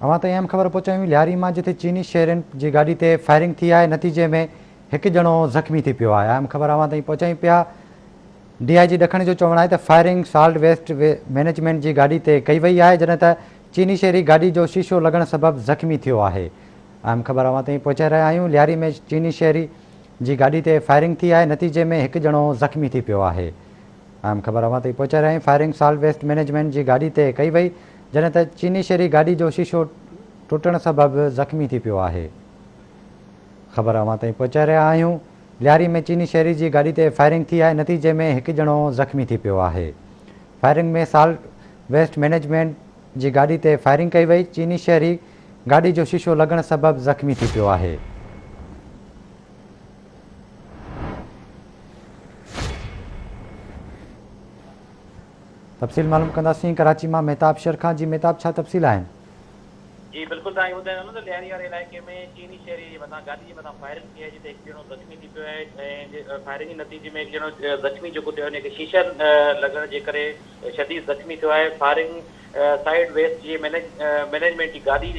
اوهان تائين اهم خبر پهچايون لياري مان جتي چيني شهرين جي گاڏي تي فائرنگ ٿي آهي نتيجي ۾ هڪ ڄڻو زخمي ٿي پيو آهي اهم خبر اوهان تائين پهچايون پيا ڊي I جي ڏکڻ جو چوڻ آهي ته فائرنگ سالڊ ويسٽ مئنيجمينٽ جي گاڏي تي ڪئي وئي آهي جڏهن ته چيني شهري گاڏي جو شيشو لڳڻ سبب زخمي ٿيو آهي اهم خبر اوهان تائين پهچائي رهيا آهيون لياري ۾ چيني شهري جي گاڏي تي فائرنگ ٿي آهي نتيجي ۾ هڪ ڄڻو زخمي ٿي پيو آهي اهم خبر اوهان تائين پهچائي رهيا آهيون فائرنگ سالڊ ويسٽ مئنيجمينٽ جي گاڏي تي ڪئي وئي جڏهن ته چيني شهري گاڏي جو شيشو ٽٽڻ سبب زخمي ٿي پيو آهي خبر اوهان تائين پهچائي رهيا آهيون لياري ۾ چيني شهري جي گاڏي تي فائرنگ ٿي آهي نتيجي ۾ هڪ ڄڻو زخمي ٿي پيو آهي فائرنگ ۾ سالڊ ويسٽ مئنيجمينٽ جي گاڏي تي فائرنگ ڪئي وئي چيني شهري گاڏي جو شيشو لڳڻ سبب زخمي ٿي پيو آهي. تفصيل معلوم ڪنداسين ڪراچي مان مهتاب شر کان جي مهتاب ڇا تفصيل آهن. جي بلڪل توهان کي ٻڌايان ته لياري واري علائقي ۾ چيني شهري جي مٿان گاڏي جي مٿان فائرنگ ٿي آهي جتي هڪ ڄڻو زخمي ٿي پيو آهي ۽ فائرنگ جي نتيجي ۾ هڪ ڄڻو زخمي جيڪو ٿيو آهي ان کي شيشن لڳڻ جي ڪري شديد زخمي ٿيو آهي فائرنگ سائيڊ ويسٽ جي مئنيجمينٽ جي گاڏي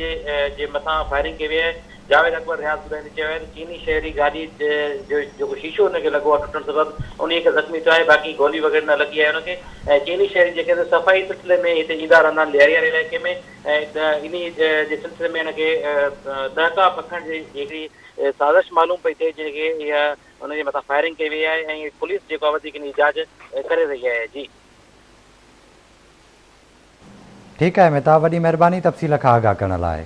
جي مٿان فائرنگ ڪئي وئي آهي. جاويد اڪبر رياض ٻڌائيندي چيو آهي ته چيني شهري گاڏي جو جيڪو شيشو ان کي لڳو آهي ٽٽڻ سبب انهي کي زخمي ٿيو آهي باقي گولي وغيره نه لڳي آهي ان کي ۽ چيني شهري جيڪي ته صفائي سلسلي ۾ هتي ايندا رهندا آهن لياري واري علائقي ۾ ۽ انهي جي سلسلي ۾ ان کي ڏهڪاء پکڙڻ جي هڪڙي سازش معلوم پئي ٿئي جنهن کي اها ان جي مٿان فائرنگ ڪئي وئي آهي ۽ پوليس جيڪو آهي وڌيڪ ان جي جاچ ڪري رهي آهي جي. ٺيڪ آهي مهتاب وڏي مهرباني تفصيل کان آگاهه ڪرڻ لاء.